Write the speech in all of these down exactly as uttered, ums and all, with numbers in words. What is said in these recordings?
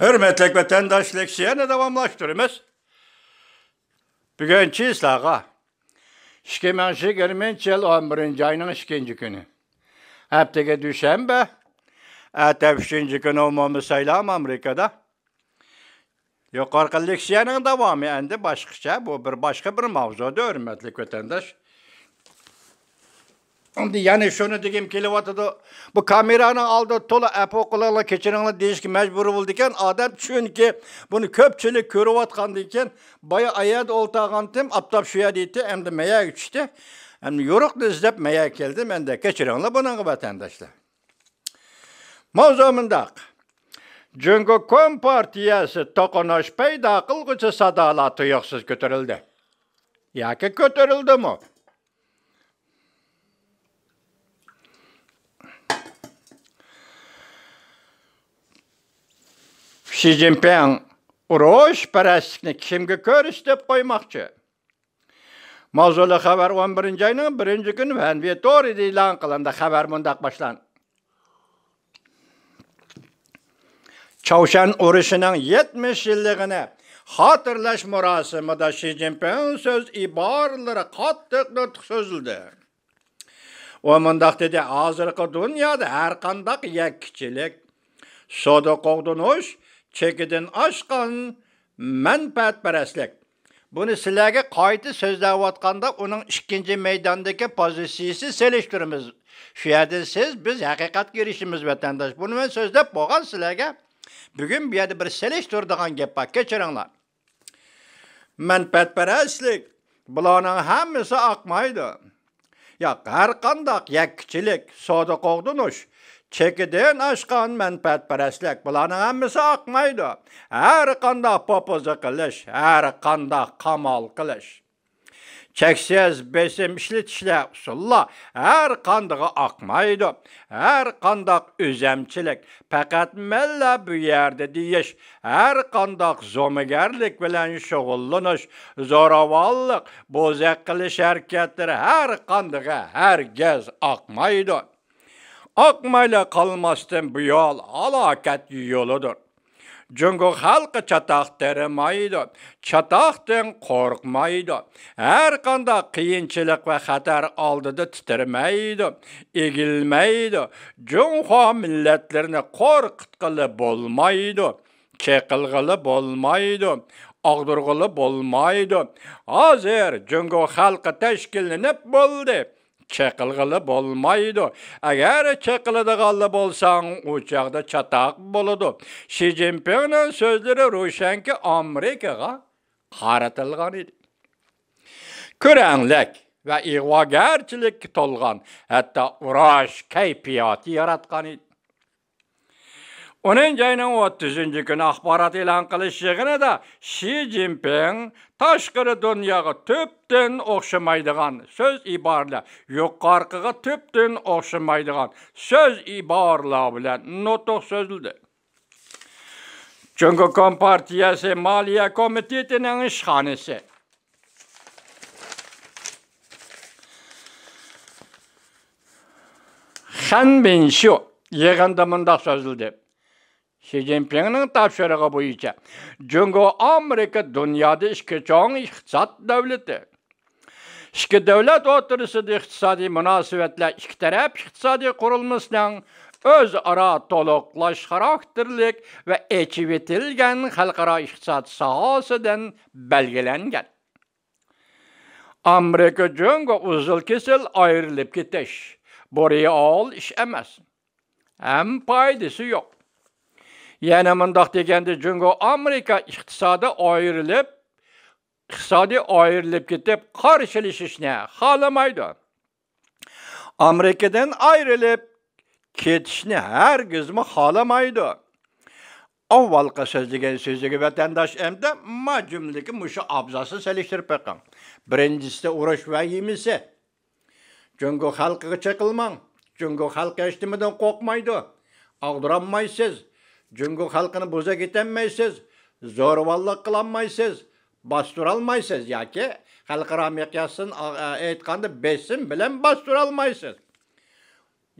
ھۆرمەتلىك ۋەتەنداش، لېكسىيەنى داۋاملاشتۇرىمىز. بۈگۈن چىسلاغا، ئىككى مىڭ يىگىرمىنچى يىل ئون بىرىنچى ئاينىڭ ئىككىنچى كۈنى. ھەپتىگە دۈشەنبە، ئەتە ئۈچىنچى كۈنى ئومۇمىي سايلام ئامېرىكىدا. يۇقىرىقى لېكسىيەنىڭ داۋامى ئەمدى باشقىچە، بۇ بىر باشقا بىر ماۋزۇدا، ھۆرمەتلىك ۋەتەنداش. ئەمدى يەنە شۇنى دېگۈم كېلىۋاتىدۇ. بۇ كامېرانىڭ ئالدىدا تولا ئەپۇ قىلىڭلار، كەچۈرۈڭلار دېيىشكە مەجبۇر بولىدىكەن ئادەم، چۈنكى بۇنى كۆپچىلىك كۆرۈۋاتقاندىن كېيىن، بايا ئايەردە ئولتۇرغانتىم، ئاپتاپ شۇ يەردە ئىدى، ئەمدى مەيەگە چۈشتى. ئەمدى يورۇقنى ئىزدەپ مەيەگە كەلدىم، ئەمدى كەچۈرۈڭلار بۇنىڭغا، ۋەتەنداشلار. ماۋزۇ مۇنداق. جۇڭگو كومپارتىيەسى توقۇنۇش پەيدا قىلغۇچى سادالار تۇيۇقسىز كۆتۈرۈلدى. ياكى كۆتۈرۈلدىمۇ؟ شى جىنپىڭ ئۇرۇشپەرەسلىكنى كىمگە كۆرسىتىپ قويماقچى؟ ماۋزۇلۇق خەۋەر ئون بىرىنچى ئاينىڭ بىرىنچى كۈنى ۋەنۋې تورىدا ئېلان قىلىندى. خەۋەر مۇنداق باشلاندى. چاۋشيەن ئۇرۇشىنىڭ يەتمىش يىللىقىنى خاتىرىلەش مۇراسىمىدا شى جىنپىڭ سۆز ئىبارىلىرى قاتتىق نۇتۇق سۆزلىدى. ئۇ مۇنداق دېدى: «ھازىرقى دۇنيادا ھەرقانداق يەككىچىلىك، سودا قوغدىنىش، چېكىدىن ئاشقان مەنپەئەتپەرەسلىك.» بۇنى سىلەرگە قايتا سۆزلەۋاتقاندا ئۇنىڭ ئىككىنچى مەيداندىكى پوزىتسىيىسى سېلىشتۇرىمىز. شۇ يەردىن سىز، بىز ھەقىقەتكە ئېرىشىمىز، ۋەتەنداش. بۇنى مەن سۆزلەپ بولغان سىلەرگە. بۈگۈن بۇ يەردە بىر سېلىشتۇرىدىغان گەپ بار، كەچۈرۈڭلار. مەنپەئەتپەرەسلىك، بۇلارنىڭ ھەممىسى ئاقمايدۇ. ياق، ھەرقانداق يەككىچىلىك، سودا قوغدىنىش، چېكىدىن ئاشقان مەنپەئەتپەرەسلىك، بۇلارنىڭ ھەممىسى ئاقمايدۇ. ھەرقانداق پوپوزا قىلىش، ھەرقانداق قامال قىلىش، چەكسىز بېسىم ئىشلىتىشلەر، ئۇسۇللار ھەرقاندىقى ئاقمايدۇ. ھەرقانداق ئۆزەمچىلىك، پەقەت مەنلا بۇ يەردە دېيىش، ھەرقانداق زومىگەرلىك بىلەن شۇغۇللىنىش، زوراۋانلىق، بوزەك قىلىش ھەرىكەتلىرى ھەرقاندىقى ھەرگىز ئاقمايدۇ. ئاقمايلا قالماستىن، بۇ يول ھالاكەت يولىدۇر. جۇڭگو خەلقى چاتاق تېرىمايدۇ، چاتاقتىن قورقمايدۇ. ھەرقانداق قىيىنچىلىق ۋە خەتەر ئالدىدا تىترىمەيدۇ، ئېگىلمەيدۇ. جۇڭخۇا مىللەتلىرىنى قورقۇتقىلى بولمايدۇ، چېقىلغىلى بولمايدۇ، ئاغدۇرغىلى بولمايدۇ. ھازىر جۇڭگو خەلقى تەشكىللىنىپ بولدى. چېقىلغىلى بولمايدۇ. ئەگەر چېقىلىدىغانلا بولساڭ، ئۇ چاغدا چاتاق بولىدۇ. شى جىنپىڭنىڭ سۆزلىرى روشەنكى، ئامېرىكىغا قارىتىلغان ئىدى. كۆرەڭلىك ۋە ئىغۋاگەرچىلىككە تولغان، ھەتتا ئۇراش كەيپىياتى ياراتقان ئىدى. ئونىنچى ئاينىڭ ئوتتۇزىنچى كۈنى ئاخبارات ئېلان قىلىش يىغىنىدا شى جىنپىڭ تاشقىرى دۇنياغا تۈپتىن ئوخشىمايدىغان سۆز ئىبارىلەر، يۇقىرىقىغا تۈپتىن ئوخشىمايدىغان سۆز ئىبارىلەر بىلەن نۇتۇق سۆزلىدى. جۇڭگو كومپارتىيەسى مالىيە كومىتېتىنىڭ ئىشخانىسى خەن بىنشيۇ يىغىندا مۇنداق سۆزلىدى: شى جىنپىڭنىڭ تاپشۇرۇقى بويىچە، جۇڭگو ئامېرىكا دۇنيادا ئىككى چوڭ ئىقتىساد دۆلىتى. ئىككى دۆلەت ئوتتۇرىسىدا ئىقتىسادىي مۇناسىۋەتلەر ئىككى تەرەپ ئىقتىسادىي قۇرۇلمىسىنىڭ ئۆزئارا تولۇقلاش خاراكتېرلىك ۋە ئېچىۋېتىلگەن خەلقئارا ئىقتىساد ساھەسىدىن بەلگىلەنگەن. ئامېرىكا جۇڭگو ئۈزۈل-كېسىل ئايرىلىپ كېتىش، بۇ رېئال ئىش ئەمەس. ھەم پايدىسى يوق. يەنە مۇنداق دېگەندە، جۇڭگو ئامېرىكا ئىقتىسادى ئايرىلىپ، ئىقتىسادى ئايرىلىپ كېتىپ قارشىلىشىشنى خالىمايدۇ. ئامېرىكىدىن ئايرىلىپ كېتىشنى ھەرگىزمۇ خالىمايدۇ. ئاۋۋالقى سۆزلىگەن سۆزىگە ۋەتەنداش ئەمدى ما جۈملىدىكى مۇشۇ ئابزاسنى سېلىشتۇرۇپ بېقىڭ. بىرىنچىسى ئۇرۇش ۋەھىمىسى. جۇڭگو خەلقىگە چېقىلماڭ. جۇڭگو خەلقى ھېچنېمىدىن قورقمايدۇ. ئاغدۇرالمايسىز. جۇڭگو خەلقىنى بوزەك ئېتەلمەيسىز. زورىۋاللىق قىلالمايسىز. باستۇرالمايسىز ياكى خەلقئارا مىقياستىن ئا-، ئېيتقاندا بېسىم بىلەن باستۇرالمايسىز.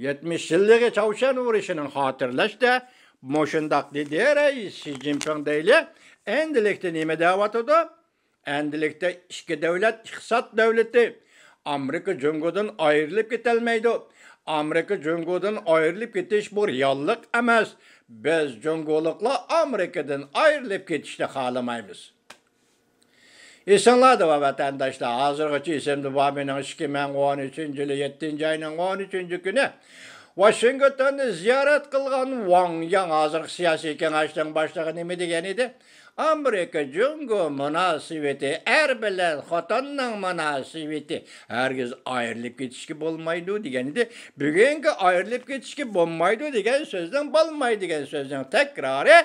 يەتمىش يىللىقى چاۋشيەن ئۇرۇشىنىڭ خاتىرىلەشتە مۇشۇنداق دېدى رەئىس شى جىنپىڭ دەيلى. ئەندىلىكتە نېمە دەۋاتىدۇ؟ ئەندىلىكتە ئىككى دۆلەت ئىقتىساد دۆلىتى. ئامېرىكا جۇڭگودىن ئايرىلىپ كېتەلمەيدۇ. ئامېرىكا جۇڭگودىن ئايرىلىپ كېتىش بۇ رېئاللىق ئەمەس. بىز جۇڭگولۇقلار ئامېرىكىدىن ئايرىلىپ كېتىشنى خالىمايمىز. ئېسىڭلاردا بار ۋەتەنداشلار، ھازىرغىچە ئېسىمدە بار مېنىڭ ئىككى مىڭ ئون ئۈچىنچى يىلى يەتتىنچى ئاينىڭ ئون ئۈچىنچى كۈنى ۋاشىنگتوننى زىيارەت قىلغان ۋاڭ ياڭ، ھازىرقى سىياسىي كېڭەشنىڭ باشلىقى نېمە دېگەن ئىدى؟ ئامېرىكا جۇڭگو مۇناسىۋىتى، ئەر بىلەن خوتۇننىڭ مۇناسىۋىتى ھەرگىز ئايرىلىپ كېتىشكە بولمايدۇ دېگەن ئىدى. بۈگۈنكى ئايرىلىپ كېتىشكە بولمايدۇ دېگەن سۆزنىڭ، بولمايدۇ دېگەن سۆزنىڭ تەكرارى.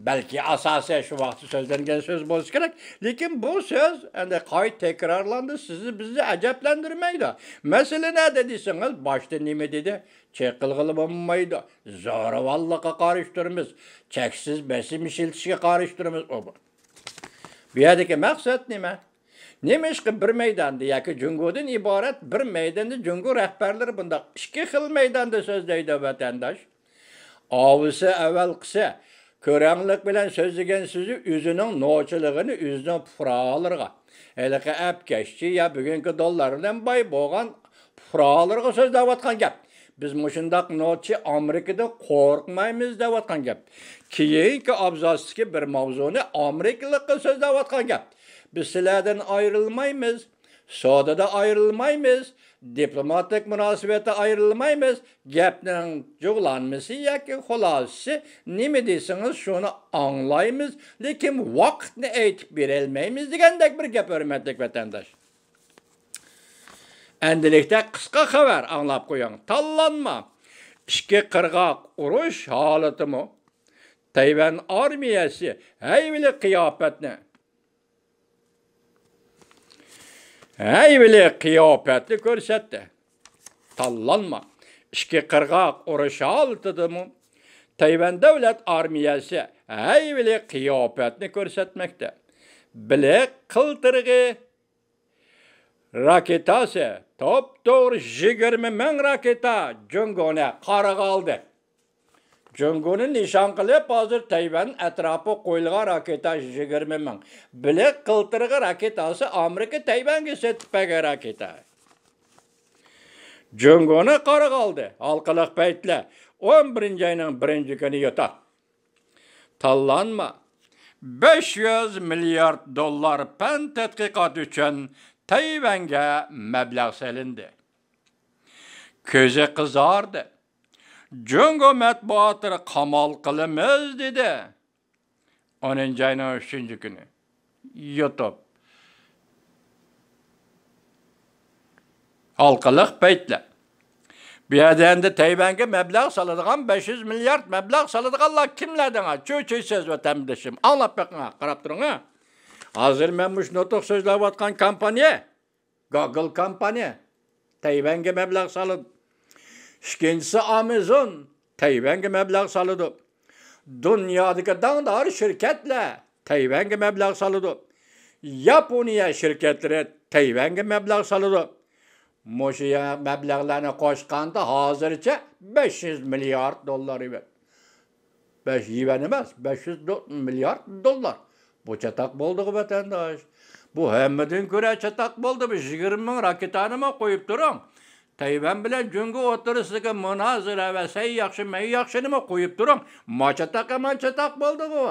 بەلكى ئاساسەن شۇ ۋاقىتتا سۆزلەنگەن سۆز بولسا كېرەك. لېكىن بۇ سۆز ئەمدى قايتا تەكرارلاندى، سىزنى، بىزنى ئەجەبلەندۈرمەيدۇ. مەسىلە نەدە دېسىڭىز، باشتا نېمە دېدى؟ چېقىلغىلى بولمايدۇ. زوراۋانلىققا قارشى تۇرىمىز. چەكسىز بېسىم ئىشلىتىشكە قارشى تۇرىمىز. ئۇ بۇ. بۇ يەردىكى مەقسەت نېمە؟ نېمىشقا بىر مەيداندا ياكى جۇڭگودىن ئىبارەت بىر مەيداندا جۇڭگو رەھبەرلىرى بۇنداق ئىككى خىل مەيداندا سۆزلەيدۇ، ۋەتەنداش؟ ئاۋۇسى ئەۋەلقىسى كۆرەڭلىك بىلەن سۆزلىگەن سۆزى ئۆزىنىڭ نوچىلىقىنى ئۆزىنىڭ پۇقرالىرىغا، ھېلىقى ئەپكەشچى يا بۈگۈنكى دوللار بىلەن باي بولغان پۇقرالىرىغا سۆزلەۋاتقان گەپ. بىز مۇشۇنداق نوچى ئامېرىكىدىن قورقمايمىز دەۋاتقان گەپ. كېيىنكى ئابزاستىكى بىر ماۋزۇنى ئامېرىكىلىققا سۆزلەۋاتقان گەپ. بىز سىلەردىن ئايرىلمايمىز. سودىدا ئايرىلمايمىز، دىپلوماتىك مۇناسىۋەتتە ئايرىلمايمىز. گەپنىڭ جۇغلانمىسى ياكى خۇلاسىسى نېمە دېسىڭىز، شۇنى ئاڭلايمىز، لېكىن ۋاقىتنى ئېيتىپ بېرەلمەيمىز دېگەندەك بىر گەپ، ھۆرمەتلىك ۋەتەنداش. ئەندىلىكتە قىسقا خەۋەر ئاڭلاپ قويۇڭ. تاللانما. ئىككى قىرغاق ئۇرۇش ھالىتىمۇ؟ تەيۋەن ئارمىيەسى ھەيۋىلىك قىياپەتنى ھەيۋىلىك قىياپەتنى كۆرسەتتى. تاللانما. ئىككى قىرغاق ئۇرۇش ھالىتىدىمۇ تەيۋەن دۆلەت ئارمىيەسى ھەيۋىلىك قىياپەتنى كۆرسەتمەكتە. بېلىق قىلتىرىقى راكېتاسى، توپتوغرا يىگىرمە مىڭ راكېتا جۇڭگونى قارىغا ئالدى. جۇڭگونى نىشان قىلىپ، ھازىر تەيۋەن ئەتراپىغا قويۇلغان راكېتا يىگىرمە مىڭ. بېلىق قىلتىرىقى راكېتاسى ئامېرىكا تەيۋەنگە سېتىپ بەرگەن راكېتا. جۇڭگونى قارىغا ئالدى. ھالقىلىق پەيتلەر. ئون بىرىنچى ئاينىڭ بىرىنچى كۈنى يوتا. تاللانما. بەش يۈز مىليارد دوللار پەن تەتقىقات ئۈچۈن تەيۋەنگە مەبلەغ سېلىندى. كۆزى قىزاردى. جۇڭگو مەتبۇئاتلىرى قامال قىلىمىز دېدى. ئونىنچى ئاينىڭ ئۈچىنچى كۈنى. يۇتۇپ. ھالقىلىق پەيتلەر. بۇ يەردە ئەمدى تەيۋەنگە مەبلەغ سالىدىغان، بەش يۈز مىليارد مەبلەغ سالىدىغانلار كىملەر دەڭا؟ چۈچۈيسىز ۋەتەندىشىم. ئاڭلاپ بېقىڭا، قاراپ تۇرۇڭا. ھازىر مەن مۇشۇ نۇتۇق سۆزلەۋاتقان كومپانىيە، گوگل كومپانىيە تەيۋەنگە مەبلەغ سالىدۇ. ئىككىنچىسى ئامازون تەيۋەنگە مەبلەغ سالىدۇ. دۇنيادىكى داڭدار شىركەتلەر تەيۋەنگە مەبلەغ سالىدۇ. ياپونىيە شىركەتلىرى تەيۋەنگە مەبلەغ سالىدۇ. مۇشۇ يا-، مەبلەغلەرنى قوشقاندا ھازىرچە بەش يۈز مىليارد دوللار يۈەن. بەش يۈەن ئەمەس، بەش يۈز دو-، مىليارد دوللار. بۇ چاتاق بولدىغۇ، ۋەتەنداش. بۇ ھەممىدىن كۆرە چاتاق بولدى. بۇ يىگىرمە مىڭ راكېتانىمۇ قويۇپ تۇرۇڭ. تەيۋەن بىلەن جۇڭگو ئوتتۇرىسىدىكى مۇنازىرە ۋە سەن ياخشى، مەن ياخشىنىمۇ قويۇپ تۇرۇڭ. ما چاتاق ھامان چاتاق بولدىغۇ.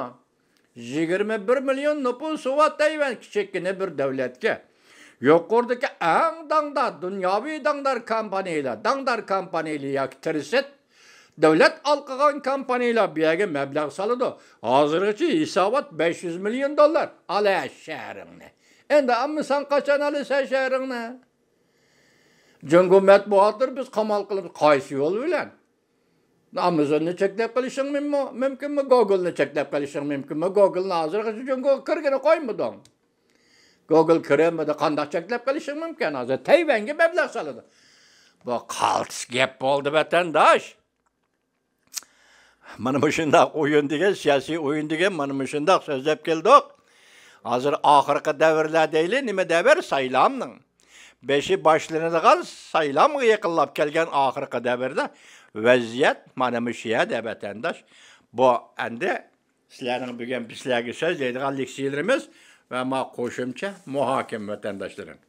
يىگىرمە بىر مىليون نوپۇسى بار تەيۋەن، كىچىككىنە بىر دۆلەتكە. يۇقىرىدىكى ئەڭ داڭدار، دۇنياۋى داڭدار كومپانىيىلار، داڭدار كومپانىيىلار ياكى تىرىشىت دۆلەت ھالقىغان كومپانىيىلار بۇ يەرگە مەبلەغ سالىدۇ. ھازىرغىچە ھېسابات بەش يۈز مىليون دوللار. ئالە شەھىرىڭنى. ئەمدى ئەمما سەن قاچان ئالىسەن شەھىرىڭنى؟ جۇڭگو مەتبۇئاتلىرى بىز قامال قىلىمىز. قايسى يول بىلەن؟ ئامازوننى چەكلەپ قېلىشىڭ مىممۇ-، مۇمكىنمۇ؟ گوگلنى چەكلەپ قېلىشىڭ مۇمكىنمۇ؟ گوگلنى ھازىرغىچە جۇڭگوغا كىرگىلى قويمىدىڭ. گوگل كىرەلمىدى، قانداق چەكلەپ قېلىشىڭ مۇمكىن؟ ھازىر تەيۋەنگە مەبلەغ سالىدۇ. بۇ قالتىس گەپ بولدى، ۋەتەنداش. مانا مۇشۇنداق ئويۇن دېگەن، سىياسىي ئويۇن دېگەن، مانا مۇشۇنداق سۆزلەپ كەلدۇق. ھازىر ئاخىرقى دەۋرلەر دەيلى، نېمە دەۋر؟ سايلامنىڭ. بېشى باشلىنىدىغان سايلامغا يېقىنلاپ كەلگەن ئاخىرقى دەۋردە ۋەزىيەت مانا مۇشۇ يەردە، ۋەتەنداش. بۇ ئەندى سىلەرنىڭ بۈگۈن سىلەرگە سۆزلەيدىغان لېكسىيەلىرىمىز ۋە ما قوشۇمچە مۇھاكىمە، ۋەتەنداشلىرىم.